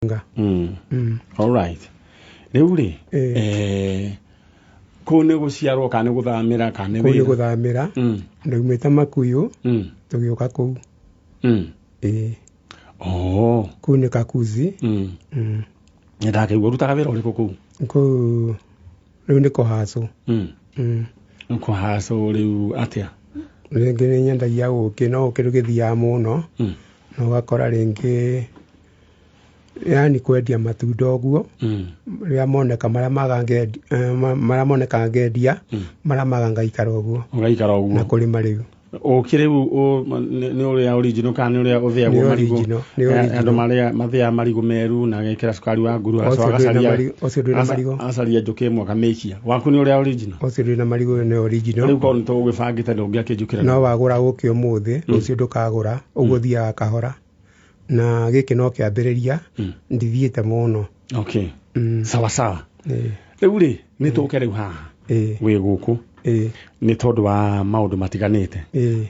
Nga. Alright, rĩu rĩ, Ĩĩ. Kũu nĩ gũciarwo kana nĩ gũthamĩra kana nĩ Kũu nĩ wĩra? Gũthamĩra. Ndaumĩte Makuyu, tũgĩũka kũu. Ĩĩ. Oh. Kũu nĩ Kakuzi. Nĩ ndakĩigua. Ũrutaga wĩra ũrĩkũ kũu? Kũu rĩu nĩ kũhacũ. Kũhacũ rĩu atĩa? Rĩngĩ nĩ nyendagia ũkĩ, no ũkĩ ndũgĩthiaga mũno. Na ũgakora rĩngĩ yani kwendia matunda ũguo, rĩrĩa moneka, marĩa maga ngendia, marĩa moneka ngendia, marĩa maga ngaikara ũguo. Ũgaikara Na ũguo. Kũrĩma rĩu. Ũkĩ rĩu nĩ ũrĩa original kana nĩ ũrĩa ũthĩagwo Nĩ marigũ? original, nĩ original. Andũ marĩa mathĩaga marigũ meru na agekĩra cukari wa nguru. Ũcio ndũrĩ na marigũ, ũcio ndũrĩ na marigũ. Acaria njũkĩ ĩmwe akamĩikia. Waku nĩ ũrĩa original? Ũcio ndũrĩ na marigũ, nĩ original. Rĩu korwo nĩ tũgũgĩbangĩte, ndũngĩakĩnjũkĩra. No wagũra ũkĩ ũmũthĩ, rũciũ ndũkagũra ũguo, thiaga kahora, na gĩkĩ no kĩambĩrĩria, ndithiĩte mũno. Okay, sawa sawa. Ĩĩ. Rĩu rĩ, nĩ tũke rĩu haha. Ĩĩ. Wĩ gũkũ nĩ tondũ wa maũndũ matiganĩte,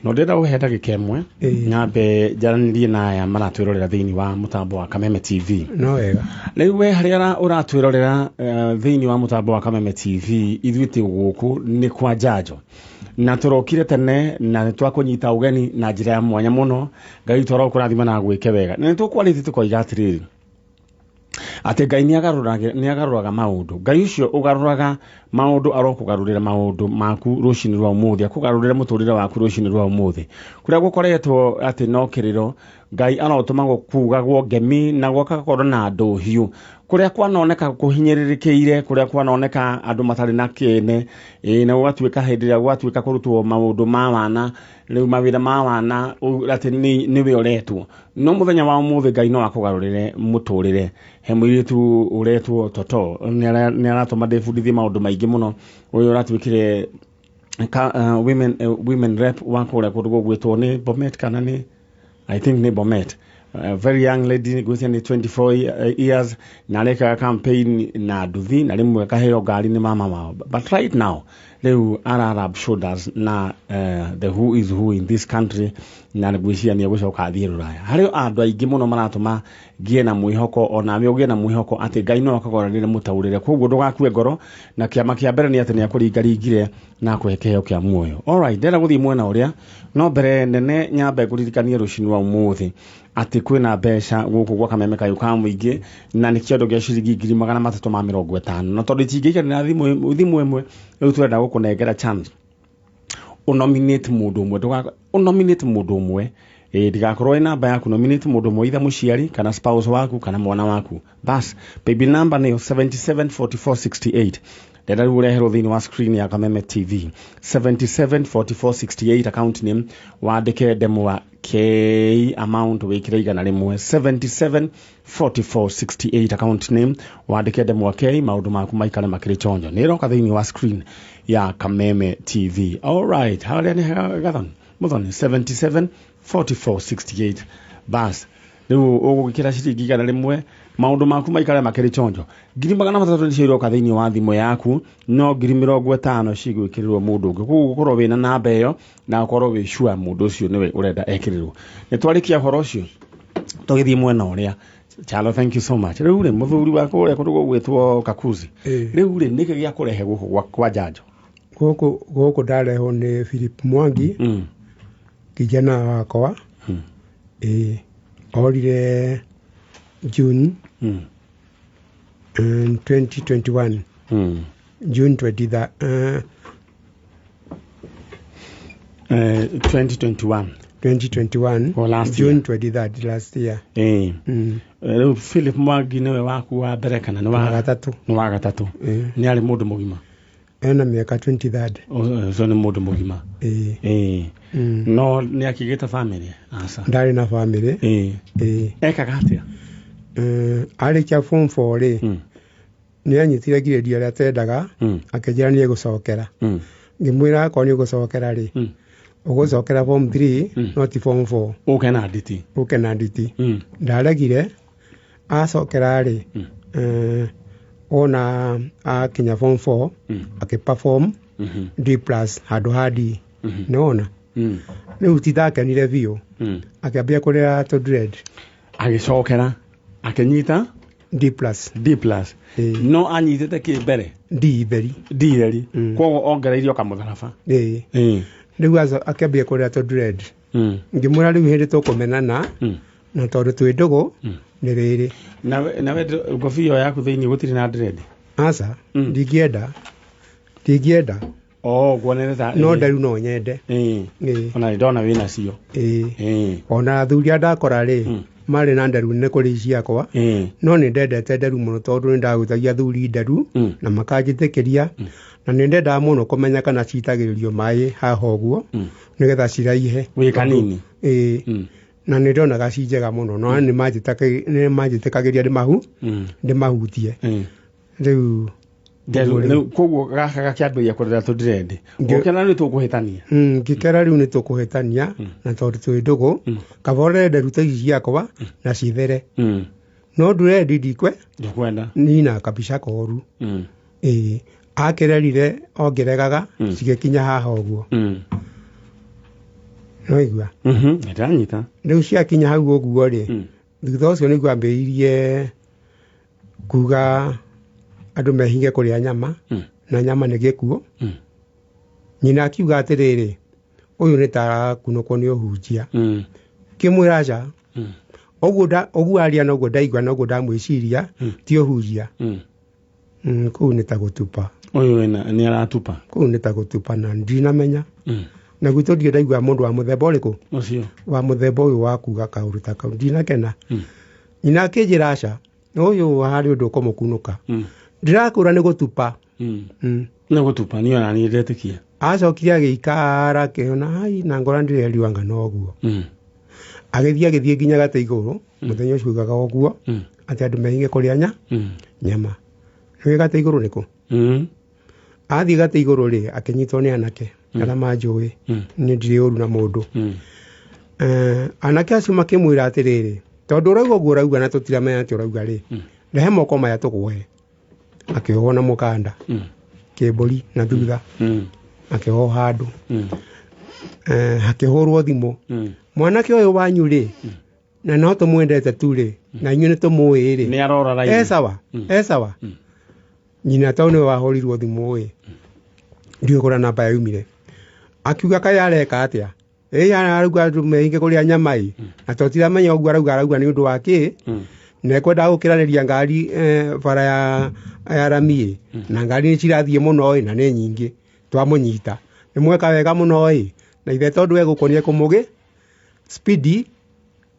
no ndĩrenda ũhe ndagĩka ĩmwe, nyambe njaranĩrie na aya maratwĩrorera thĩinĩ wa mũtambo wa Kameme TV. No wega. Rĩu we harĩa ũratwĩrorera thĩinĩ wa mũtambo wa Kameme TV, ithuĩ twĩ gũkũ nĩ kwa Njanjo na tũrokire tene na nĩ twakũnyita ũgeni na njĩra ya mwanya mũno. Ngai witũ arokũrathima na agwĩke wega. Na nĩ tũkwarĩtie tũkoiga atĩrĩrĩ, atĩ Ngai nĩ agarũraga maũndũ. Ngai ũcio ũgarũraga maũndũ arokũgarũrĩra maũndũ maku rũcinĩ rwa ũmũthĩ, akũgarũrĩre mũtũrĩre waku rũcinĩ rwa ũmũthĩ. Kũrĩa gũkoretwo atĩ no kĩrĩro, Ngai arotũma gũkugagwo ngemi na gũgakorwo na ndũhiũ. Kũrĩa kwanoneka kũhinyĩrĩrĩkĩire, kũrĩa kwanoneka andũ matarĩ na kĩene, ĩĩ, na gũgatuĩka hĩndĩ ĩrĩa gwatuĩka kũrutwo maũndũ ma wana, rĩu mawĩra ma wana atĩ nĩwe ũretwo. No mũthenya wa ũmũthĩ Ngai no akũgarũrĩre mũtũrĩre. He mũirĩtu ũretwo Toto, nĩ aratũma ndĩbundithie maũndũ maingĩ mũno. Ũyũ ũratuĩkire women rep wa kũrĩa kũndũ gũgwĩtwo nĩ Bomet, kana nĩ, I think nĩ Bomet. Very young lady, ngwĩciria nĩ 24 years, na arekaga campaign na nduthi na rĩmwe akaheo ngari nĩ mama wao, but right now rĩu ara rub shoulders na the who is who in this country, na ngwĩciria nĩ egũcoka athiĩ rũraya. Harĩ andũ aingĩ mũno maratũma ngĩe na mwĩhoko, onawe ũgĩe na mwĩhoko atĩ Ngai no akũgarũrĩre mũtaũrĩre. Koguo ndũgakue ngoro, na kĩama kĩa mbere nĩ atĩ nĩ akũringaringire na akũhe kĩheo kĩa muoyo. Alright, ndĩrenda gũthiĩ mwena ũrĩa, no mbere nene nyambe ngũririkanie rũcinĩ rwa ũmũthĩ atĩ kwĩna mbeca gũkũ gwa Kameme Kayũ ka Mũingĩ, na nĩ kĩondo gĩa ciringi 350,000. Na tondũ itingĩiganĩra thimũ ĩmwe, rĩu tũrenda gũkũnengera chance ũnominate mũndũ ũmwe. Ũnominate mũndũ ũmwe, ĩĩ, ndigakorwo ĩ namba yaku. Nominate mũndũ ũmwe, either mũciari kana spouse waku kana mwana waku. Bas, paybill number nĩyo 774468. Ndenda rĩu ũreherwo thĩinĩ wa screen ya Kameme TV, 774468, account name wandĩke Ndemwa K, amount wĩkĩre 100. 774468, account name wandĩke Ndemwa K, maũndũ maku maikare makĩrĩ chonjo. Nĩ ĩroka thĩinĩ wa screen ya Kameme TV. Alright, harĩa nĩ Gathoni Muthoni, 774468. Bas, rĩu ũgũgĩkĩra ciringi 100, maũndũ maku maikare makĩrĩ chonjo. 300,000 nĩcio iroka thĩinĩ wa thimũ yaku, no 50,000 cigwĩkĩrĩrwo mũndũ ũngĩ. Koguo gũkorwo wĩna namba ĩyo na ũkorwo wĩ sure mũndũ ũcio nĩwe ũrenda ekĩrĩrwo. Nĩ twarĩkia ũhoro ũcio, tũgĩthiĩ mwena ũrĩa. Chalo, thank you so much. Rĩu rĩ, mũthuri wa kũrĩa kũndũ gũgwĩtwo Kakuzi, rĩu rĩ, nĩkĩ gĩa kũrehe gũkũ kwa Njanjo? Gũkũ ndarehwo nĩ Philip Mwangi, kijana wakwa. Ĩĩ, orire June 2021, June 20, 2021. 2021. Oh, last June 23rd last year. Rĩu Philip Mwangi nĩwe waku wa mbere kana nĩ wa wa gatatũ. Nĩ wa gatatũ. Nĩ arĩ mũndũ mũgima? Ena mĩaka 23rd. Ũcio nĩ mũndũ mũgima. Ĩĩ. No nĩ akĩgĩte family aca? Ndarĩ na family. Ĩĩ. Ekaga atĩa? Arĩkia form 4 rĩ, nĩ anyitire grade ĩrĩa atendaga, akĩnjĩra nĩ egũcokera. Ngĩmwĩra akorwo nĩ ũgũcokera rĩ, ũgũcokera form 3, no ti form 4. Ũke na nditi. Ũke na nditi. Ndaregire. Acokera rĩ, ona akinya form 4, akĩperform D plus handũ ha D. Nĩwona rĩu titakenire biũ, akĩambia kũrĩra tũ dread. Agĩcokera akĩnyita. D plus. D plus. Ĩĩ. No anyitĩte kĩ mbere? D theri. D theri. Koguo ongereirio kamũtharaba. Ĩĩ. Ĩĩ. Rĩu akĩambia kũrĩa tũ dread. Mm. Ngĩmwĩra rĩu hĩndĩ tũkũmenana na tondũ twĩ ndũgũ nĩ rĩrĩ. Nawe ngobia ĩyo yaku thĩinĩ gũtirĩ na dread? Aca, ndingĩenda. Ndingĩenda. Oh, nguonere ta No nderu no nyende. Ĩĩ. Ĩĩ. Ona ndona wĩna cio. Ĩĩ. Ĩĩ. Ona athuri a ndakora rĩ, marĩ na nderu nĩ kũrĩ ciakwa. Ĩĩ. No nĩ ndendete nderu mũno tondũ nĩ ndagũthagia athuri nderu na makanjĩtĩkĩria, na nĩ ndendaga mũno kũmenya kana citagĩrĩrio maĩ haha ũguo nĩgetha ciraihe. Wĩ kanini. Ĩĩ. Na nĩ ndonaga ci njega mũno, no nĩ manjĩtĩkagĩria ndĩmahutie. Rĩu Rĩu koguo gaka gakĩambĩrĩria kũrera tũ dread. Ũkĩona nĩ tũkũhĩtania. Ngĩkera rĩu nĩ tũkũhĩtania, na tondũ twĩ ndũgũ, kaba ũrere nderu ta ici ciakwa na cithere. No nduredi ndikwe Ndũkwenda. nina kabica koru. Ĩĩ. Akĩrerire ongeregaga cigĩkinya haha ũguo. Nĩwaigua? Nĩndanyita. Rĩu ciakinya hau ũguo rĩ, thutha ũcio nĩguo ambĩrĩirie kuga andũ mehinge kũrĩa nyama, na nyama nĩ gĩkuũ. Nyina akiuga atĩrĩrĩ, ũyũ nĩ ta arakunũkwo nĩ ũhunjia. Kĩmwĩra aca. Ũguo aria noguo ndaigua noguo ndamwĩciria, ti ũhunjia. Kũu nĩ ta gũtupa. Ũyũ wĩna nĩ aratupa. Kũu nĩ ta gũtupa na ndinamenya. Na gwitũ ndirĩ ndaigua mũndũ wa mũthemba ũrĩkũ? Ũcio. Wa mũthemba ũyũ wa kuga kaũndũ ta kau ndinakena. Nyina akĩnjĩra aca, ũyũ harĩ ũndũ ũkũmũkunũka. Ndĩrakũra nĩ gũtupa. Nĩ gũtupa, niĩ ona niĩ ndetĩkia. Acokire agĩikara akĩona hai na ngora ndĩreriwa ngano ũguo. Agĩthiĩ agĩthiĩ nginya gatĩ igũrũ, mũthenya ũcio augaga ũguo, atĩ andũ mehinge kũrĩa nyama. Nĩũĩ gatĩ igũrũ nĩkũ? Athiĩ gatĩ igũrũ rĩ, akĩnyitwo nĩ anake arĩa manjũĩ, niĩ ndirĩ ũru na mũndũ. Anake acio makĩmwĩra atĩrĩrĩ, tondũ ũrauga ũguo ũrauga na tũtiramenya atĩ ũrauga rĩ, rehe moko maya tũkuohe. Akĩohwo na mũkanda, kĩmbũri na thutha, akĩohwo handũ. Hakĩhũrwo thimũ. Mwanake ũyũ wanyu rĩ, na no tũmwendete tu rĩ, na inyuĩ nĩ tũmũĩ rĩ. Nĩ arora raini. Esawa, esawa. Nyina tondũ nĩwe wahũrirwo thimũ ĩ, ndiũĩ kũrĩa namba yaumire. Akiuga kaĩ areka atĩa? Ĩ arauga andũ mehinge kũrĩa nyama ĩ, na tũtiramenya ũguo arauga, arauga nĩ ũndũ wa kĩ? Na ekwendaga gũkĩranĩria ngari bara ya rami ĩ, na ngari nĩ cirathiĩ mũno ĩ, na nĩ nyingĩ. Twamũnyita. Nĩ mweka wega mũno ĩ, na ithe tondũ egũkũ nĩ ekũmũgĩ spidi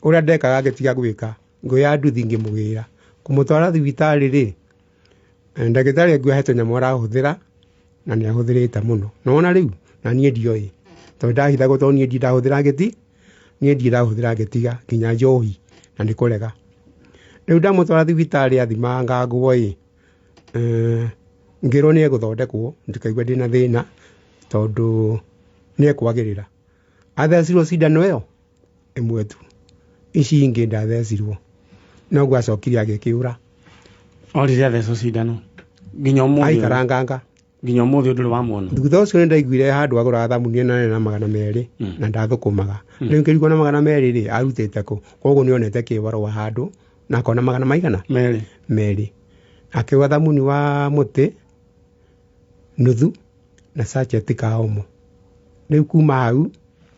ũrĩa ndekaga ngĩtiga gwĩka, ngũya nduthi ngĩmũgĩra. Kũmũtwara thibitarĩ rĩ, ndagĩtarĩ anguoya he tũnyamũ arahũthĩra, na nĩ ahũthĩrĩte mũno. Nĩwona rĩu, na niĩ ndioĩ. Tondũ ndahithagwo tondũ niĩ ndindahũthĩra ngĩti, niĩ ndindahũthĩra ngĩtiga nginya njohi, na nĩ kũrega. Rĩu ndamũtwara thibitarĩ athimanga nguo ĩ, ngĩrwo nĩ egũthondekwo, ndikaigue ndĩna thĩna, tondũ nĩ ekwagĩrĩra. Athecirwo cindano ĩyo ĩmwe tu, ici ingĩ ndathecirwo. Noguo acokire agĩkĩũra. Orire athecwo cindano nginya ũmũthĩ. Aikaranganga. Nginya ũmũthĩ ndũrĩ wamuona. Thutha ũcio nĩ ndaiguire handũ agũraga thamuni ĩno nene na 200 na ndathũkũmaga. Rĩu ngĩrigwo na 200 rĩ, arutĩte kũ? Koguo nĩ onete kĩbarũa handũ na akona magana maigana? Merĩ. Merĩ. Akĩgũra thamuni wa mũtĩ nuthu na sachet ka omo. Rĩu kuma hau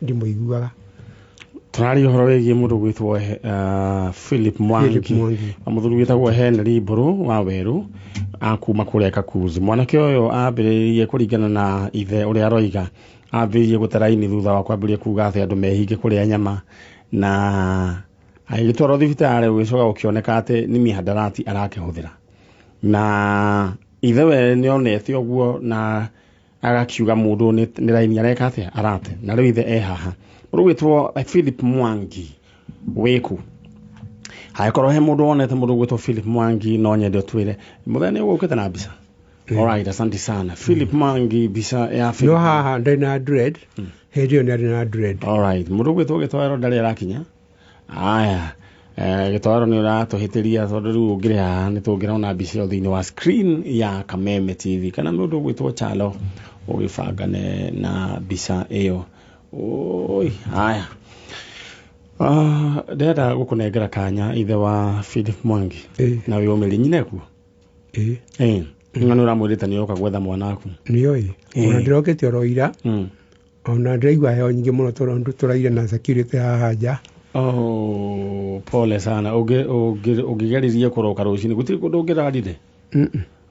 ndimũiguaga. Tũraria ũhoro wĩgiĩ mũndũ gwĩtwo Philip Mwangi. Philip Mwangi. Mũthuri wĩtagwo Henry Mbũrũ wa Werũ, akuma kũrĩa Kakuzi. Mwanake ũyũ ambĩrĩirie kũringana na ithe ũrĩa aroiga, ambĩrĩirie gũte raini thutha wa kwambĩrĩria kuga atĩ andũ mehinge kũrĩa nyama, na agĩtwarwo thibitarĩ gũgĩcoka gũkĩoneka atĩ nĩ mĩhandarati arakĩhũthĩra. Na ithe we nĩonete ũguo na agakiuga mũndũ nĩ raini areka atĩa arate, na rĩu ithe e haha. Mũndũ gwĩtwo Philip Mwangi wĩkũ? Angĩkorwo he mũndũ wonete mũndũ gwĩtwo Philip Mwangi no nyende ũtwĩre. Mũthenya nĩ ũgũkĩte na mbica. Alright, asante sana. Philip Mwangi, mbica ya Philip. No haha ndarĩ na dread, hĩndĩ ĩyo nĩ arĩ na dread. Alright, mũndũ gwĩtwo Gĩtoero ndarĩ arakinya. Aya, Gĩtoero nĩ ũratũhĩtĩria tondũ rĩu ũngĩrĩ haha nĩ tũngĩrona mbica ĩyo thĩinĩ wa screen ya Kameme TV. Kana mũndũ gwĩtwo Chalo ũgĩbangane na mbica ĩyo. Oi, haya. Ndĩrenda gũkũnengera kanya ithe wa Philip Mwangi Ĩĩ. na wĩyũmĩrie nyina ekuo. Ĩĩ. Ĩĩ. Ng'ano ũramwĩrĩte nĩ ũroka gwetha mwana waku. Nĩoĩ. Ĩĩ. Ona ndĩrokĩte oro ira. Ona ndĩraigua heho nyingĩ mũno tondũ tũraire na security haha nja. Oh, pole sana. Ũngĩgeririe kũroka rũcinĩ gũtirĩ kũndũ ũngĩrarire?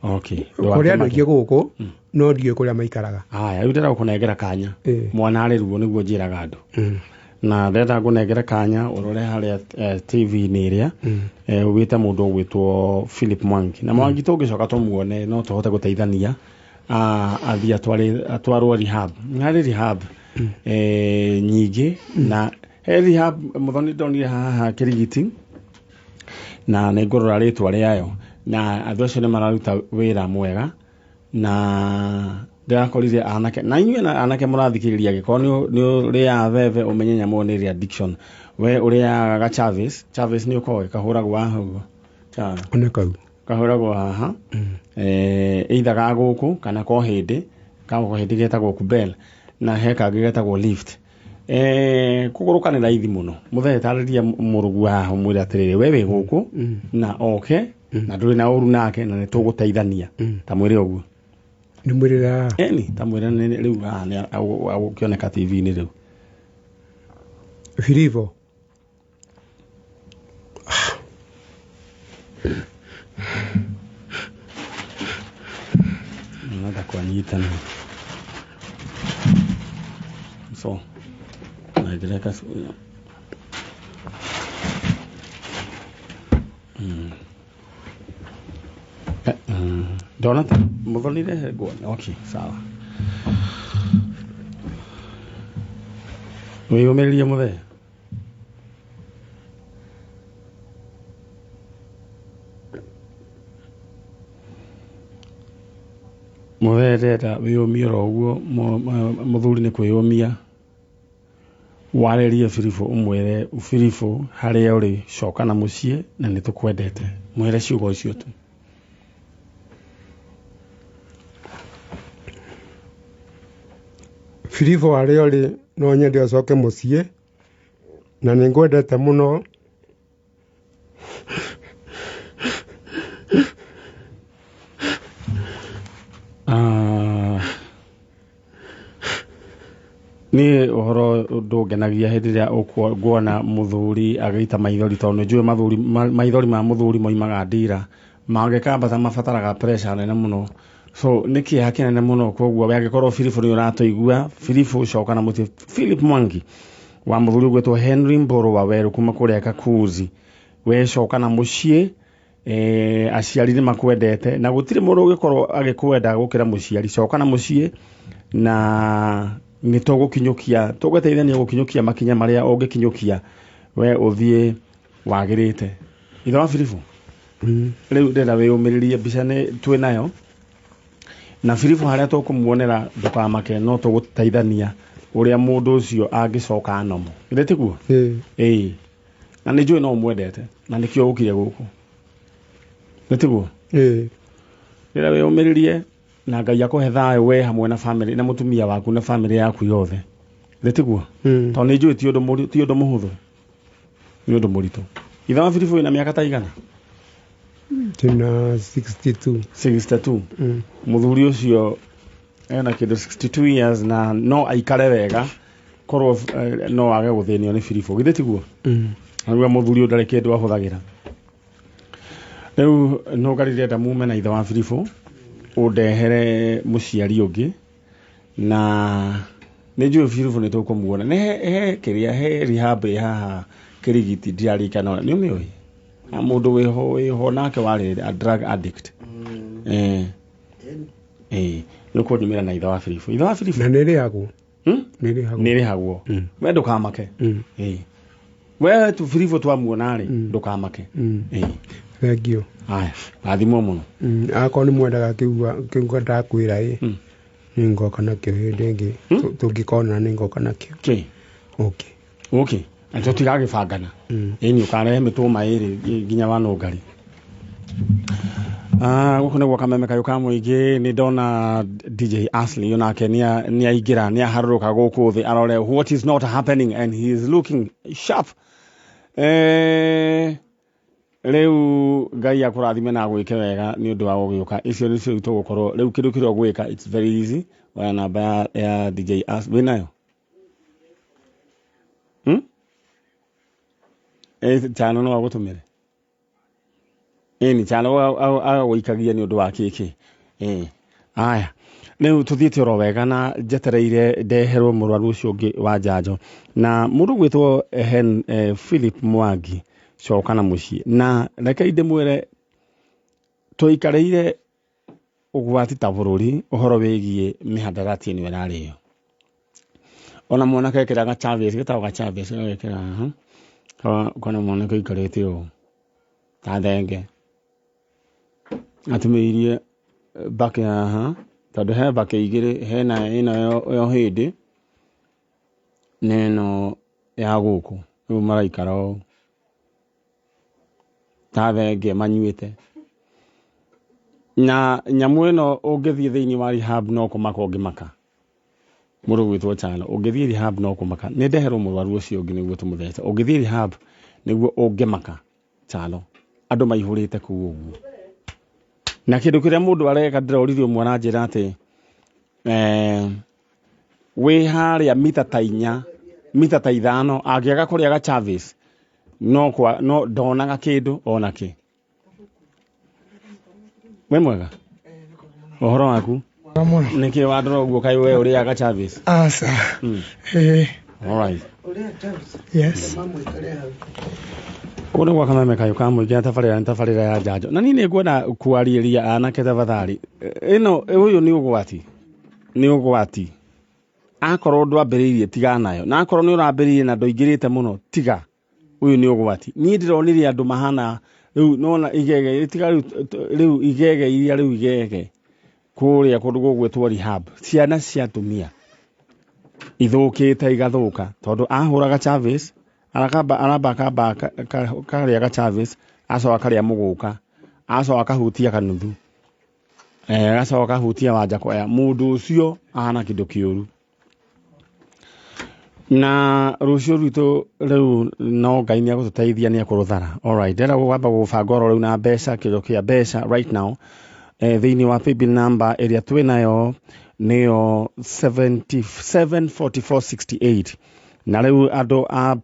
Okay. Kũrĩ andũ aingĩ gũkũ no ndiũĩ kũrĩa maikaraga. Haya, rĩu ndĩrenda gũkũnengera kanya. Ĩĩ. Mwana arĩ ruo nĩguo njĩraga andũ. Na ndĩrenda ngũnengere kanya ũrore harĩa TV-inĩ ĩrĩa wĩte mũndũ ũgwĩtwo Philip Mwangi. Na Mwangi tũngĩcoka tũmuone no tũhote gũteithania athiĩ atwarwo rehab. Harĩ rehab nyingĩ na he rehab mũthoni ndonire haha Kĩrigiti na nĩ ngũrora rĩtwa rĩayo na andũ acio nĩ mararuta wĩra mwega na ndĩrakorire anake na inyuĩ na anake mũrathikĩrĩria angĩkorwo nĩ ũrĩaga veve ũmenye nyamũ ĩyo nĩ ĩrĩ addiction. We ũrĩaga ga Chavis, Chavis nĩ ũkoĩ kahũragwo haha ũguo. One kau. Kahũragwo haha. Either ga gũkũ kana ko hĩndĩ, ka hĩndĩ getagwo Kubel na he kangĩ getagwo Lift. Kũgũrũka nĩ raithi mũno. Mũthee tarĩria mũrũgu haha ũmwĩre atĩrĩrĩ we wĩ gũkũ na oke na ndũrĩ na ũru nake na nĩ tũgũteithania. Ta mwĩre ũguo. Nĩ mwĩrĩre haha? Ĩni, ta mwĩre nĩ rĩu haha nĩ agũkĩoneka TV-inĩ rĩu. Filipo. Nada kwanyitana. So, naendelea Donata, muthonire nguo. Okay, sawa. Wĩyũmĩrĩrie mũthee. Mũthee ndĩrenda wĩyũmie oro ũguo, mũthuri nĩ kwĩyũmia. Warĩrie Filipo ũmwĩre Filipo harĩa ũrĩ coka na mũciĩ na nĩ tũkwendete. Mwĩre ciugo icio tu. Filipo harĩa ũrĩ no nyende ũcoke mũciĩ na nĩ ngwendete mũno. Niĩ ũhoro ndũngenagia hĩndĩ ĩrĩa nguona mũthuri agĩita maithori tondũ nĩ njũĩ maithori ma mũthuri moimaga ndira mangĩkambata mabataraga pressure nene mũno. So nĩ kĩeha kĩnene mũno koguo we angĩkorwo Philip nĩ ũratũigua, Philip coka na mũciĩ. Philip Mwangi wa mũthuri ũgwĩtwo Henry Mboro wa Werũ kuma kũrĩa Kakuzi, we coka na mũciĩ. Aciari nĩ makwendete na gũtirĩ mũndũ ũngĩkorwo agĩkwenda gũkĩra mũciari. Coka na mũciĩ na nĩ tũgũkinyũkia, tũgũteithania gũkinyũkia makinya marĩa ũngĩkinyũkia we ũthiĩ wagĩrĩte. Ithe wa Filipo, rĩu ndĩrenda wĩyũmĩrĩrie, mbica nĩ twĩ nayo na Filipo harĩa tũkũmuonera ndũkamake, no tũgũteithania ũrĩa mũndũ ũcio angĩcoka nomo. Githĩ tiguo? Ĩĩ. Na nĩ njũĩ no ũmwendete na nĩkĩo ũkire gũkũ. Nĩ tiguo? Ĩĩ. Rĩrĩa wĩyũmĩrĩrie na Ngai akũhe thayũ we hamwe na family na mũtumia waku na family yaku yothe. Githĩ tiguo? Tondũ nĩ njũĩ ti ũndũ mũhũthũ. Nĩ ũndũ mũritũ. Ithe wa Filipo wĩna mĩaka ta igana? Tuna 62. 62. Mũthuri ũcio ena kĩndũ 62 years na no aikare wega korwo no age gũthĩnio nĩ Filipo. Githĩ tiguo? Rĩu mũthuri ũyũ ndarĩ kĩndũ ahũthagĩra. Rĩu no ngarĩrenda mume na ithe wa Filipo ũndehere mũciari ũngĩ na nĩ njũĩ Filipo nĩ tũkũmuona. Nĩ he kĩrĩa he rehab ĩ haha Kĩrigiti ndiririkana nĩ ũmĩũĩ? Na mũndũ wĩho nake warĩ a drug addict. Nĩ ũkũnyumĩra na ithe wa Filipo. Ithe wa Filipo. Na nĩ ĩrĩhagwo. Nĩ ĩrĩhagwo. Nĩ ĩrĩhagwo. We ndũkamake. We tu Filipo twamuona rĩ, ndũkamake. Thank you. Haya, rathimwo mũno. Akorwo nĩ mwendaga kĩu ndakwĩra ĩ, nĩ ngoka nakĩo hĩndĩ ĩngĩ. Tũngĩkonana nĩ ngoka nakĩo. Kĩ? Okay. Okay. Na tũtigagĩbangana. Ĩni ũkarehe mĩtũma ĩrĩ nginya wa nũngari. Gũkũ nĩguo kameme kayũ ka mũingĩ. Nĩ ndona DJ Ashley onake nĩ aingĩra, nĩ aharũrũka gũkũ thĩ arore what is not happening and he is looking sharp. Rĩu Ngai akũrathime na agwĩke wega nĩ ũndũ wa gũgĩũka. Icio nĩcio tũgũkorwo rĩu kĩndũ kĩrĩa ũgwĩka, it's very easy. Oya namba ya DJ As wĩnayo? Hmm? Chano no agũtũmĩre. Ĩni Chano agagũikagia nĩ ũndũ wa kĩkĩ. Aya. Rĩu tũthiĩte oro wega na njetereire ndeherwo mũrwaru ũcio ũngĩ wa njanjo. Na mũndũ gwĩtwo Philip Mwangi coka na mũciĩ. Na reke ndĩmwĩre tũikarĩire ũgwati ta bũrũri ũhoro wĩgiĩ mĩhandarati ĩno ĩrarĩo. Ona mwanake ekĩraga Chavez, gĩtagwo ga Chavez agekĩra haha. Kona mwanake aikarĩte ũũ ta thenge. Atumĩirie mbakĩ haha tondũ he mbakĩ igĩrĩ, hena ĩno ya hĩndĩ na ĩno ya gũkũ. Rĩu maraikara ũũ ta thenge manyuĩte. Na nyamũ ĩno ũngĩthiĩ thĩinĩ wa rehab no kũmaka ũngĩmaka. Mũndũ gwĩtwo Chano, ũngĩthiĩ rehab no kũmaka. Nĩ ndeherwo mũrwaru ũcio ũngĩ nĩguo tũmũthece. Ũngĩthiĩ rehab nĩguo ũngĩmaka Chano. Andũ maihũrĩte kũu ũguo. Na kĩndũ kĩrĩa mũndũ areka ndĩroririe ũmwe aranjĩra atĩ wĩ harĩa mita ta inya, mita ta ithano, angĩaga kũrĩa ga Chavez, no kwa, no ndonaga kĩndũ ona kĩ. Wĩ mwega? Ũhoro waku? Nĩkĩ wandora ũguo kaĩ we ũrĩaga Chavez? Aca. All right. Yes. Kũu nĩ gwa Kameme Kayũ ka mũingĩ na tabarĩra nĩ tabarĩra ya njanjo. Na niĩ nĩ ngwenda kwarĩria anake tafadhali. Ĩno ũyũ nĩ ũgwati. Nĩ ũgwati. Akorwo ndwambĩrĩirie tiga nayo. Na akorwo nĩ ũrambĩrĩirie na ndũingĩrĩte mũno tiga. Ũyũ nĩ ũgwati. Niĩ ndĩronire andũ mahana rĩu nona igege tiga rĩu igege iria rĩu igege kũrĩa kũndũ gũgwĩtwo rehab. Ciana cia atumia ithũkĩte igathũka tondũ ahũraga Chavez arakamba aramba akamba karĩaga Chavez acoka karĩa mũgũka acoka akahutia kanuthu agacoka akahutia Wanjakoya. Mũndũ ũcio ahana kĩndũ kĩũru. Na rũciũ rwitũ rĩu no Ngai nĩ agũtũteithia nĩ ekũrũthara. Alright, ndĩrenda gwamba gũbanga oro rĩu na mbeca, kĩndũ kĩa mbeca right now. Thĩinĩ wa paybill number ĩrĩa twĩnayo nĩyo 774468. Na rĩu andũ a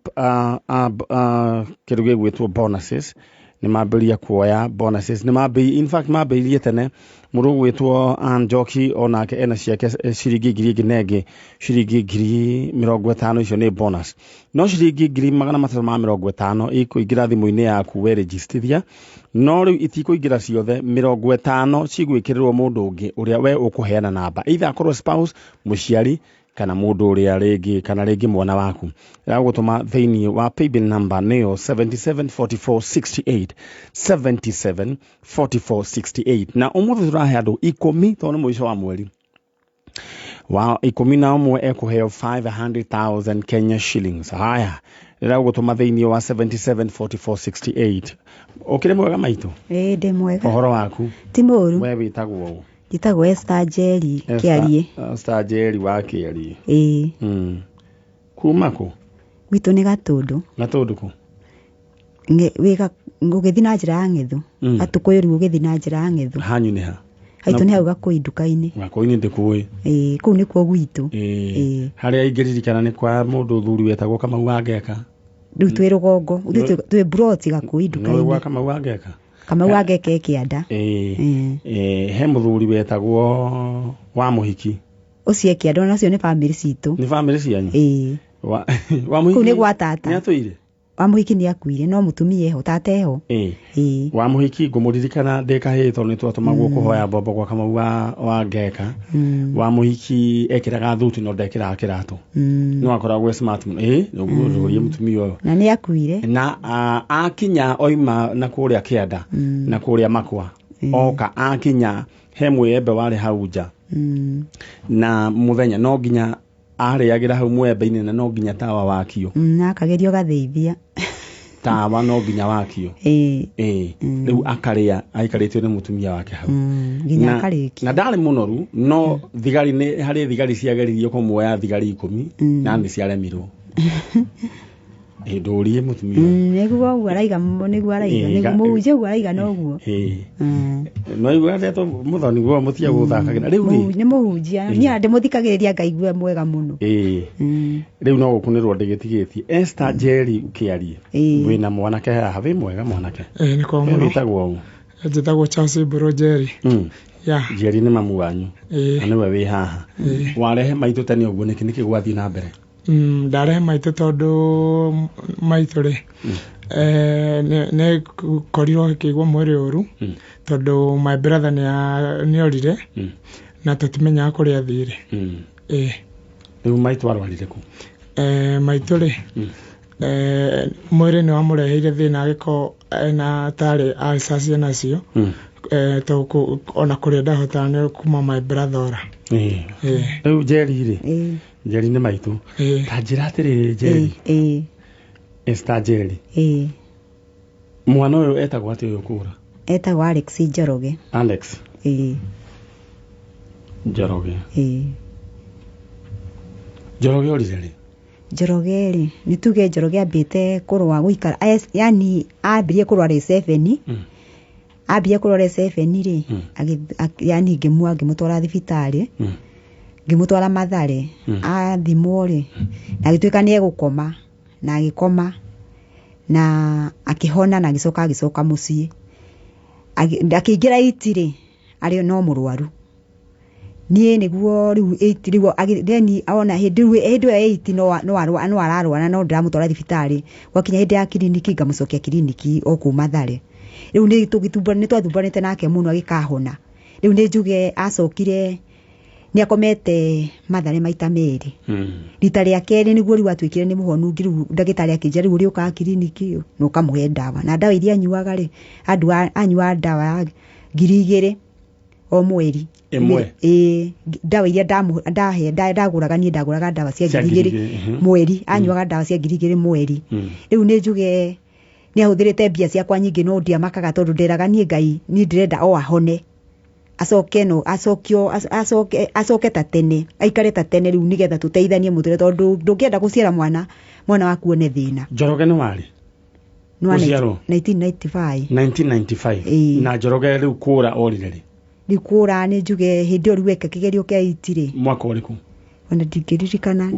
kĩndũ gĩgwĩtwo bonuses nĩ mambĩrĩria kuoya bonuses. Nĩ mambĩrĩirie, in fact mambĩrĩirie tene. Mũndũ ũgwĩtwo Ann Njoki onake ena ciake ciringi ngiri ĩngĩ na ĩngĩ, ciringi 50,000, icio nĩ bonus. No ciringi 350,000 ikũingĩra thimũ-inĩ yaku werejistithia, no rĩu itikũingĩra ciothe, 50 cigwĩkĩrĩrwo mũndũ ũngĩ ũrĩa we ũkũheana namba, either akorwo spouse, mũciari, kana mũndũ ũrĩa rĩngĩ, kana rĩngĩ mwana waku. Ĩragũtũma thĩinĩ wa paybill number nĩyo 774468, 774468. Na ũmũthĩ tũrahe andũ 10 tondũ nĩ mũico wa mweri. Wa 11 ekũheo 500,000 Kenya shillings. Haya, ĩragũtũma thĩinĩ wa 774468. Ũkĩrĩ mwega maitũ? Ĩĩ ndĩ mwega. Ũhoro waku? Ti mũũru. We wĩtagwo ũ? Njĩtagwo Esther Njeri Kĩarie. Esther Njeri wa Kĩarie. Ĩĩ. Kuma kũ? Gwitũ nĩ Gatũndũ. Gatũndũ kũ? Ũgĩthiĩ na njĩra ya Ng'ethu. Gatũkũyũ rĩu ũgĩthiĩ na njĩra ya Ng'ethu. Hanyu nĩ ha? Haitũ nĩ hau Gakũi nduka-inĩ. Gakũi-inĩ ndĩkũĩ. Ĩĩ, kũu nĩkuo gwitũ. Ĩĩ. Harĩa ingĩririkana nĩ kwa mũndũ thuri wetagwo Kamau wa Ngeka. Rĩu twĩ rũgongo, twĩ broti Gakũi nduka-inĩ. Nĩ gwa Kamau wa Ngeka? Kamau wa Ngeka e kĩanda. Ĩĩ. He mũthuri wetagwo wa Mũhiki. Ũcio e kĩanda, ona ũcio nĩ bamĩrĩ citũ. Nĩ bamĩrĩ cianyu? Ĩĩ. Wa Mũhiki? Kũu nĩ gwa tata. Nĩ atũire? Wa Mũhiki nĩ akuire, no mũtumia eho, tata eho. Ĩĩ. Wa Mũhiki ngũmũririkana ndĩ kahĩĩ tondũ nĩ twatũmagwo kũhoya mbombo gwa Kamau wa Ngeka. Wa Mũhiki ekĩraga thuti no ndekĩraga kĩratũ. No akoragwo e smart mũno. Ĩĩ, ũguo ũrie mũtumia ũyũ. Na nĩ akuire. Na akinya oima na kũrĩa kĩanda, na kũrĩa makwa. Oka akinya he mwĩembe warĩ hau nja. Na mũthenya no nginya arĩagĩra hau mwembe-inĩ na no nginya tawa wakio. Na akagerio gatheithia. Tawa no nginya wakio. Ĩĩ. Rĩu akarĩa aikarĩtio nĩ mũtumia wake hau. Nginya akarĩkia. Na ndarĩ mũnoru, no thigari nĩ harĩ thigari ciageririe kũmuoya thigari 10 na nĩ ciaremirwo. Ndũrie mũtumia. Nĩguo ũguo araiga, nĩguo araiga, mũhunjia ũguo araiga noguo. No igua atetwo mũthoni guo mũtige gũthakagĩra rĩu rĩ. Nĩ mũhunjia, niĩ ndĩmũthikagĩrĩria ngaigua mwega mũno. Rĩu no gũkunĩrwo ndĩgĩtigĩtie. Esther Njeri ũkĩarie wĩna mwanake haha, wĩ mwega mwanake? Nĩ kwa mũno. Wĩtagwo ũ? Njĩtagwo Charles Mbũrũ Njeri. Njeri nĩ mamu wanyu na nĩwe wĩ haha. Warehe maitũ tene ũguo nĩkĩ, nĩkĩ gwathiĩ na mbere? Ndarehe maitũ tondũ maitũ rĩ nĩ korirwo akĩigua mwĩrĩ ũru tondũ my brother nĩ orire na tũtimenyaga kũrĩa athire. Rĩu maitũ arwarire kũ? Maitũ rĩ mwĩrĩ nĩ wamũreheire thĩna agĩkorwo ena tarĩ ulcers nacio ona kũrĩa ndahotaga nĩ kuma my brother ora. Rĩu Njeri rĩ, Njeri nĩ maitũ. Ta njĩra atĩrĩrĩ Njeri. Esther Njeri. Mwana ũyũ etagwo atĩa ũyũ kũra? Etagwo Alex Njoroge. Alex. Njoroge. Njoroge orire rĩ? Njoroge rĩ, nĩ tuge Njoroge ambĩte kũrũa gũikara, yani ambirie kũrũa rĩ 7. Ambia kũrora 7 rĩ, yani ngĩmũtwara thibitarĩ, ngĩmũtwara Mathare, athimwo rĩ, na agĩtuĩka nĩ egũkoma, na agĩkoma, na akĩhona na agĩcoka agĩcoka mũciĩ. Akĩingĩra 8 rĩ, arĩ no mũrwaru. Niĩ nĩguo rĩu 8 rĩu then ona hĩndĩ ĩyo 8 no ararwara no ndĩramũtwara thibitarĩ. Gwakinya hĩndĩ ya kiriniki ngamũcokia kiriniki o kũu Mathare. Rĩu nĩ twathumbanĩte nake mũno agĩkahona. Rĩu nĩ njuge acokire nĩ akomete Mathare maita merĩ. Rita rĩa kerĩ nĩguo rĩu atuĩkire nĩ mũhonu, rĩu ndagĩtarĩ akĩnjĩra rĩu ũrĩũkaga kiriniki na ũkamũhe ndawa. Na ndawa iria anyuaga rĩ, anyuaga ndawa ya 2,000 o mweri. Ĩmwe? Ndawa iria ndagũraga niĩ ndagũraga ndawa cia 2,000 mweri, anyuaga ndawa cia 2,000 mweri. Rĩu nĩ njuge nĩ ahũthĩrĩte mbia ciakwa nyingĩ no ndiamakaga tondũ nderaga niĩ Ngai niĩ ndĩrenda o ahone. Acoke no acokio acoke ta tene, aikare ta tene rĩu nĩgetha tũteithanie mũtũrĩre tondũ ndũngĩenda gũciara mwana waku one thĩna. Njoroge nĩ warĩ? Gũciarwo? 1995. 1995. Na Njoroge rĩu kũra orire rĩ? Rĩu kũra nĩ njuge hĩndĩ ĩyo rĩu eka kĩgerio kĩa 8 rĩ. Mwaka ũrĩkũ? Ona ndingĩririkana.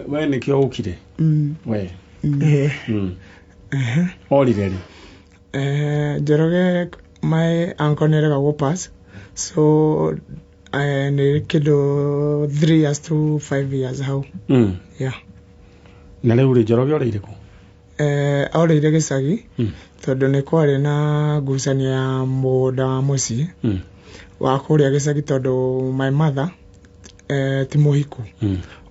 We nĩkĩo ũkire? We. Orire rĩ? Njoroge my uncle nĩ erega gũ-pass, so nĩ kĩndũ 3 years to 5 years hau. Yeah. Na rĩu rĩ Njoroge orĩire kũ? Orĩire gĩcagi tondũ nĩ kwarĩ na ngucanio ya mũgũnda wa mũciĩ wa kũrĩa gĩcagi tondũ my mother ti mũhiku.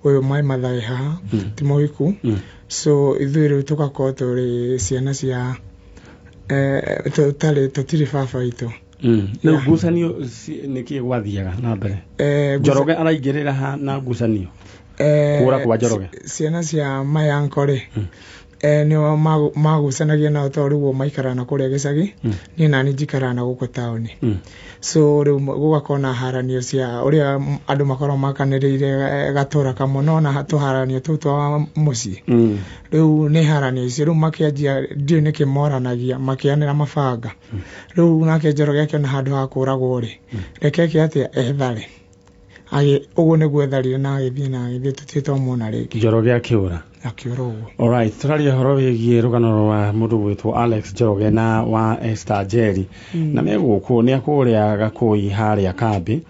Ũyũ my mother wĩ haha ti mũhiku. So ithuĩ rĩu tũgakorwo tũrĩ ciana cia tũtirĩ baba witũ. Rĩu ngucanio nĩkĩĩ gwathiaga na mbere? Njoroge araingĩrĩra ha na ngucanio? Kũra kwa Njoroge? Ciana cia my uncle rĩ, nĩo magucanagia nao tondũ rĩu maikaraga na kũrĩa gĩcagi, niĩ nani njikaraga na gũkũ taũni. So rĩu gũgakorwo na haranio cia ũrĩa andũ makoragwo makanĩrĩire gatũra kamwe, no na tũharanio tũu twa mũciĩ. Rĩu nĩ haranio icio, rĩu makĩanjia ndiũĩ nĩkĩ moranagia, makĩanĩra mabanga. Rĩu nake Njoroge akĩona handũ ha kũragwo rĩ, reke eke atĩa, ethare. Ũguo nĩguo etharire na agĩthiĩ na agĩthiĩ tũtirĩ twamwona rĩngĩ. Njoroge akĩũra. Akĩũra ũguo. Alright, tũraria ũhoro wĩgiĩ rũgano rwa mũndũ gwĩtwo Alex Njoroge na wa Esther Njeri. Na me gũkũ nĩ akũrĩa Gakũi harĩa kambĩ,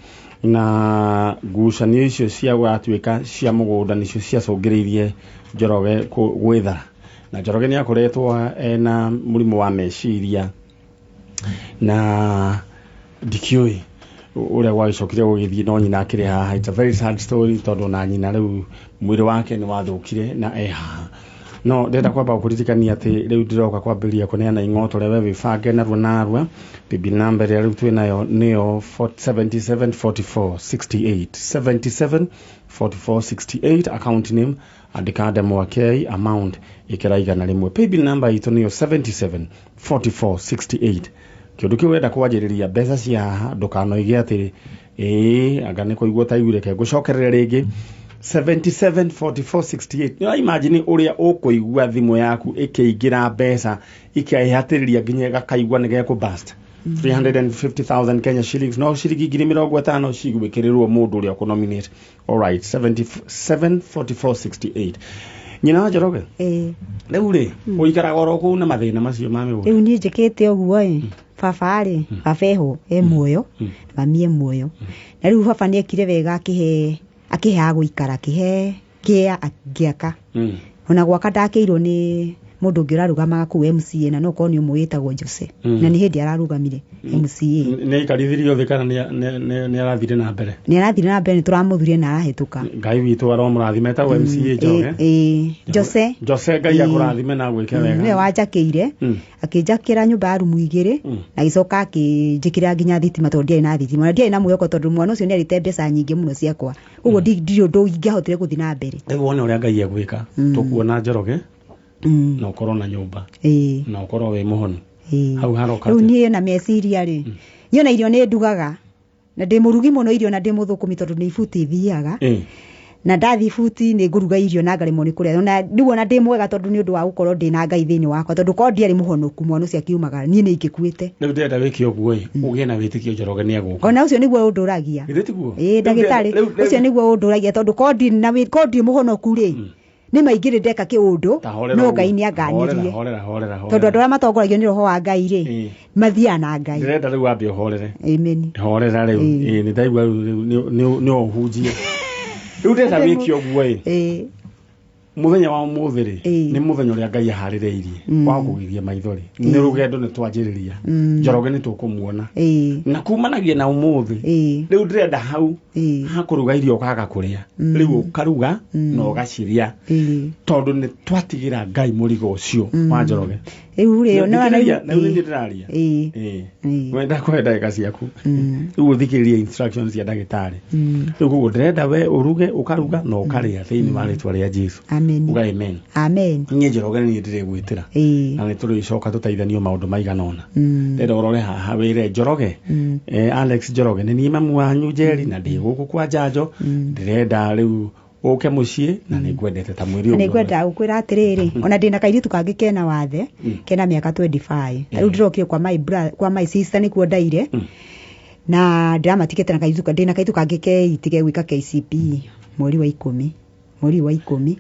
na ngucanio icio cia gwatuĩka cia mũgũnda nĩcio ciacũngĩrĩirie Njoroge gwĩthara. Na Njoroge nĩ akoretwo ena mũrimũ wa meciria na ndikĩũĩ ũrĩa gwagĩcokire gũgĩthiĩ, no nyina akĩrĩ haha. It's a very sad story tondũ na nyina rĩu mwĩrĩ wake nĩ wathũkire na e haha. No ndĩrenda kwamba gũkũririkania atĩ rĩu ndĩroka kwambĩrĩria kũneana ing'oto rĩa we wĩbange narua narua. Paybill number ĩrĩa rĩu twĩnayo nĩyo 774468, 774468, account name andĩka Ndemwa K, amount ĩkĩra 100. Paybill number itũ nĩyo 774468. Kĩũndũ kĩu ũrenda kwanjĩrĩria mbeca cia haha ndũkanoige atĩ ĩĩ anga nĩ kũigua ũtaiguire, reke ngũcokerere rĩngĩ. 77 44 68. Nĩ imagine ũrĩa ũkũigua thimũ yaku ĩkĩingĩra mbeca ikĩhatĩrĩria nginya gakaigua nĩ gekũ bust. 350,000 Kenya shillings no ciringi 50,000 cigwĩkĩrĩrwo mũndũ ũrĩa ũkũnominate. All right, 77 44 68. Nyina wa Njoroge, rĩu rĩ ũikaraga oro kũu na mathĩna macio ma mĩgũnda? Rĩu niĩ njĩkĩte ũguo ĩ, baba rĩ, baba eho e muoyo, mami e muoyo. Na rĩu baba nĩ ekire wega akĩhe akĩhe gũikara, akĩhe kĩa ngĩaka. Ona gwaka ndakĩirwo nĩ mũndũ ũngĩ ũrarũgamaga kũu MCA, na no korwo nĩ ũmwe wĩtagwo Jose, na nĩ hĩndĩ ararũgamire MCA. Nĩ aikarithirio thĩ kana nĩ arathire na mbere? Nĩ arathire na mbere, nĩ tũramũthurie na arahĩtũka. Ngai witũ aromũrathime. Etagwo MCA Njoroge? Ĩ, Jose. Jose, Ngai akũrathime na gwĩke wega. Nĩwe wanjakĩire, akĩnjakĩra nyũmba ya rumu 2, na agĩcoka akĩnjĩkĩra nginya thitima tondũ ndiarĩ na thitima, na ndiarĩ na mwĩhoko tondũ mwana ũcio nĩ arĩte mbeca nyingĩ mũno ciakwa, ũguo ndirĩ ũndũ ingĩahotire gũthiĩ na mbere. Rĩu wone ũrĩa Ngai egwĩka, tũkuona Njoroge na ũkorwo na nyũmba na ũkorwo wĩ mũhonu. Hau haroka Rĩu atĩa? Niĩ na meciria rĩ, niĩ ona irio nĩ ndugaga na ndĩ mũrugi mũno irio, na ndĩ mũthũkũmi tondũ nĩ ibuti thiaga, na ndathiĩ ibuti nĩ ngũruga irio na ngaremwo nĩ kũrĩa. Ona rĩu ona ndĩ mwega tondũ nĩ ũndũ wa gũkorwo ndĩ na Ngai thĩinĩ wakwa, tondũ korwo ndiarĩ mũhonoku, mwana ũcio akiumagara niĩ nĩ ingĩkuĩte. Rĩu ndĩrenda wĩke ũguo ĩ, ũgĩe na wĩtĩkio Njoroge nĩ egũka. Ona ũcio nĩguo ũndũragia. Githĩ tiguo? Ĩĩ, ndagĩtarĩ, ũcio nĩguo ũndũragia, tondũ korwo ndirĩ na korwo ndirĩ mũhonoku rĩ, nĩ maingĩ rĩ ndeka kĩũndũ, Ta horera no ũguo. Ngai nĩ anganirie. Horera, horera, horera, Tondũ horera. andũ arĩa matongoragio nĩ roho wa Ngai rĩ, mathiaga na Ngai. Ndĩrenda rĩu wambe ũhorere. Amen. Horera rĩu. Ĩĩ, nĩ ndaigua rĩu nĩ ũhunjie. Rĩu ndĩrenda wĩke ũguo ĩ, mũthenya wa ũmũthĩ rĩ, nĩ mũthenya ũrĩa Ngai aharĩrĩirie wa kũgiria maithori. Nĩ rũgendo nĩ twanjĩrĩria. Njoroge nĩ tũkũmuona na kumanagia na ũmũthĩ. Rĩu ndĩrenda hau hakũruga irio ũkaga kũrĩa, rĩu ũkaruga na ũgacirĩa, tondũ nĩ twatigĩra Ngai mũrigo ũcio wa Njoroge. Rĩu rĩ, ona Thikĩrĩria, na rĩu nĩ niĩ ndĩraria. Wenda kũhe ndagĩka ciaku, rĩu ũthikĩrĩrie instructions cia ndagĩtarĩ. Rĩu koguo ndĩrenda we ũruge, ũkaruga na ũkarĩa thĩinĩ wa rĩtwa rĩa Jesu. Amen. Uga amen. Amen. Niĩ Njoroge nĩ niĩ ndĩrĩgwĩtĩra na nĩ tũrĩcoka tũteithanio maũndũ maigana ũna. Ndĩrenda ũrore haha wĩre Njoroge, Alex Njoroge, nĩ niĩ mamu wanyu Njeri na ndĩ gũkũ kwa njanjo, ndĩrenda rĩu ũke mũciĩ na nĩ ngwendete ta mwĩrĩ Na ũguo. nĩ ngwenda gũkwĩra atĩrĩrĩ, ona ndĩna kairĩtu kangĩ kena wathe, kena mĩaka 25. Na rĩu ndĩrokire kwa my brother, kwa my sister nĩkuo ndaire, na ndĩramatigĩte na kairĩtu ndĩna kairĩtu kangĩ keitige gwĩka KCPE mweri wa 10, mweri wa 10.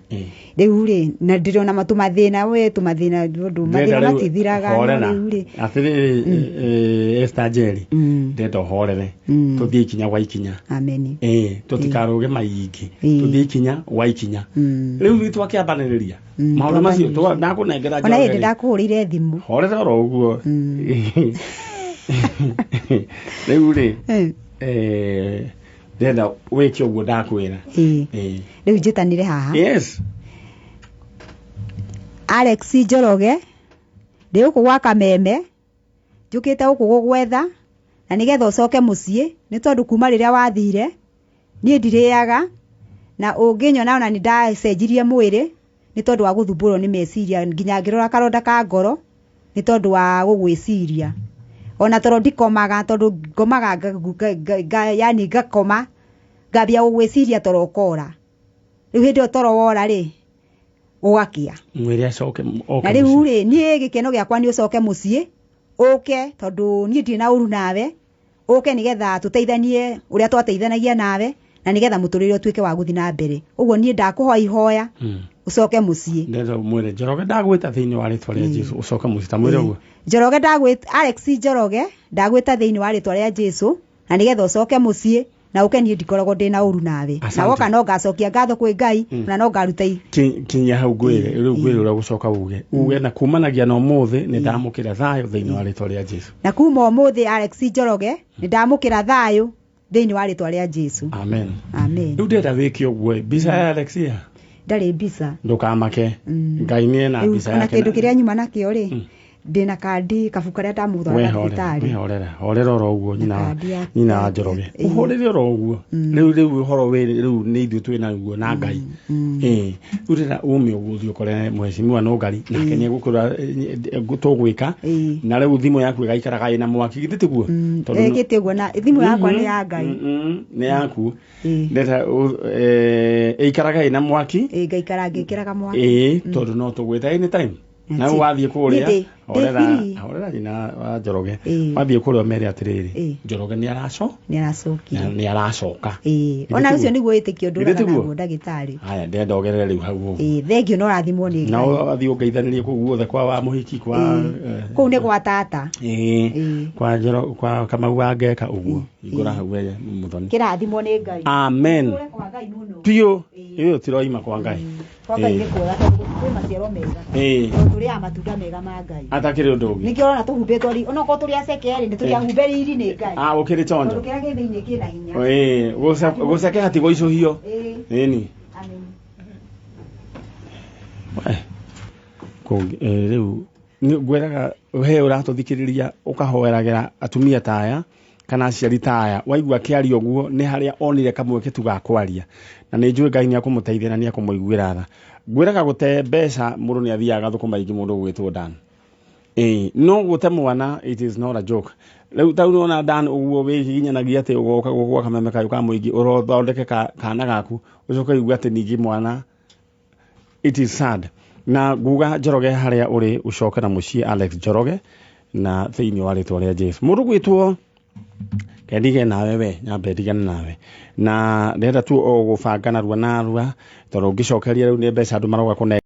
Rĩu rĩ, na ndĩrona matũmathĩna, we tũmathĩna, tondũ Ndĩrenda mathĩna rĩu matithiraga, no horera. rĩu rĩ, Atĩrĩrĩ, Esther Njeri, ndĩrenda ũhorere, tũthiĩ ikinya gwa ikinya. Amen. Ĩĩ, tũtikarũge maingĩ, tũthiĩ ikinya gwa ikinya. Rĩu ithuĩ twakĩambanĩrĩria maũndũ macio ndakũnengera Ona hĩndĩ Njoroge rĩ. ndakũhũrĩire thimũ. Horera oro ũguo. Rĩu rĩ, ndĩrenda wĩke ũguo ndakwĩra. Rĩu njĩtanĩre haha. Yes. Alex Njoroge, ndĩ gũkũ gwa Kameme, njũkĩte gũkũ gũgwetha na nĩgetha ũcoke mũciĩ, nĩ tondũ kuma rĩrĩa wathire niĩ ndirĩaga, na ũngĩnyona ona nĩ ndacenjirie mwĩrĩ nĩ tondũ wa gũthumbũrwo nĩ meciria, nginya ngĩrora karonda ka ngoro nĩ tondũ wa gũgwĩciria. Ona toro ndikomaga, tondũ ngomaga yani ngakoma ngambia gũgwĩciria toro ũkora. Rĩu hĩndĩ ĩyo toro wora rĩ, ũgakĩa. Mwĩre acoke oke Na rĩu mũciĩ. rĩ, niĩ gĩkeno gĩakwa nĩ ũcoke mũciĩ, ũke, tondũ niĩ ndirĩ na ũru nawe, ũke nĩgetha tũteithanie ũrĩa twateithanagia nawe, na nĩgetha mũtũrĩre ũtuĩke wa gũthiĩ na mbere. Ũguo niĩ ndakũhoya ihoya, ũcoke mũciĩ. Ndĩrenda ũmwĩre Njoroge ndagwĩta thĩinĩ wa rĩtwa rĩa Jesu ũcoke mũciĩ, ta mwĩre ũguo. Njoroge ndagwĩta, Alex Njoroge ndagwĩta thĩinĩ wa rĩtwa rĩa Jesu, na nĩgetha ũcoke mũciĩ na ũke, niĩ ndikoragwo ndĩna ũru nawe. Na Asante. woka no ngacokia ngatho kwĩ Ngai, na no ngaruta Kinyia hau ngwĩre, rĩu ngwĩre ũrĩa gũcoka uge, uge na kumanagia na ũmũthĩ nĩ ndamũkĩra thayũ thĩinĩ wa rĩtwa rĩa Jesu. Na kuma ũmũthĩ Alex Njoroge nĩ ndamũkĩra thayũ thĩinĩ wa rĩtwa rĩa Jesu. Amen. Amen. Rĩu ndĩrenda wĩke ũguo, mbica ya Alex ya Ndarĩ mbica. Ndũkamake, Ngai nĩ ena Rĩu mbica ona yake kĩndũ kĩrĩa nyuma nakĩo rĩ, Ndĩna kandi kabuku karĩa ndamũthwara We horera, thibitarĩ. we horera, horera oro ũguo nyina Na kandi ya- nyina wa Njoroge. Ĩĩ. Ũhorere oro ũguo. Rĩu rĩu ũhoro wĩ rĩu nĩ ithuĩ twĩ naguo na Ngai. Ĩĩ. Rĩu rĩra ume ũguo ũthiĩ ũkore mheshimiwa Nũngari nake nĩ egũkwĩra tũgwĩka Ĩĩ. na rĩu thimũ yaku ĩgaikaraga ĩna mwaki githĩ tiguo? Tondũ Ĩkĩte ũguo na thimũ yakwa nĩ ya Ngai. Nĩ yaku. Ĩĩ. Ndeta ĩikaraga ĩna mwaki. Ĩĩ, ngaikara ngĩkĩraga mwaki. Ĩĩ, tondũ no tũgwĩta anytime. Na Ati. rĩu wathiĩ kũrĩa Nĩ ndĩ- horera ndĩ free. horera nyina wa Njoroge. Ĩĩ. Wathiĩ kũrĩa ũmere atĩrĩrĩ Ĩĩ. Njoroge nĩ araco Nĩ aracokire. nĩ aracoka. Ĩĩ. Githĩ Ona tiguo? ũcio nĩguo wĩtĩkio Githĩ ndũraga tiguo? naguo ndagĩtarĩ. Haya ndĩrenda ongerere rĩu hau ũguo. Ĩĩ, thengio no rathimwo nĩ Na Ngai. wathiĩ ũngeithanĩrie kũu guothe kwa wa mũhiki kwa Ĩĩ. Kũu nĩ gwa tata. ĩĩ Ĩĩ. kwa Njoro kwa Kamau wa Ngeka ũguo. Hingũra hau we Mũthoni. Kĩrathimwo nĩ Ngai. Amen. Tũre kwa Ngai mũno. Biũ. Ĩĩ. Ĩyo tiroima kwa Ngai. Kwa Ngai Ĩĩ. nĩ kwega tondũ kwĩ maciaro mega. Ĩĩ. Tondũ tũrĩaga matunda mega ma Ngai. Atakĩrĩ ũndũ ũngĩ. Nĩkĩo ũrona tũhumbĩtwo ri onokorwo tũrĩ aceke rĩ, nĩ tũrĩ ahumbe riri nĩ Ngai. Ah, ũkĩrĩ chonjo. Tondũ kĩrĩa gĩ thĩinĩ kĩna hinya. Ĩĩ, gũceke hatigũicũhio. Ĩĩ. Ĩni. Amen. We. Rĩu ngwĩraga he ũratũthikĩrĩria ũkahoeragĩra atumia ta aya kana aciari ta aya waigua akĩaria ũguo nĩ harĩa onire kamweke tu ga kwaria na nĩ njũĩ Ngai nĩ akũmũteithia na nĩ akũmũiguĩra tha. Ngwĩraga gũte mbeca mũndũ nĩ athiaga thũkũma ingĩ mũndũ ũgwĩtwo Dan. Ĩĩ, no gũte mwana it is not a joke. Rĩu ta ũrona Dan ũguo wĩhihinyanagia atĩ ũgoka gũkũ gwa kameme kayũ ka mũingĩ ũrothondeke kana gaku ũcoke ũigue atĩ ningĩ mwana it is sad. Na nguga Njoroge harĩa ũrĩ ũcoke na mũciĩ Alex Njoroge na thĩinĩ wa rĩtwa rĩa Jesu. Mũndũ gwĩtwo kendige nawe we nyambe ndigane nawe na ndĩrenda tu o gũbanga narua narua tondũ ũngĩcokeria rĩu nĩ mbeca andũ maroka kũne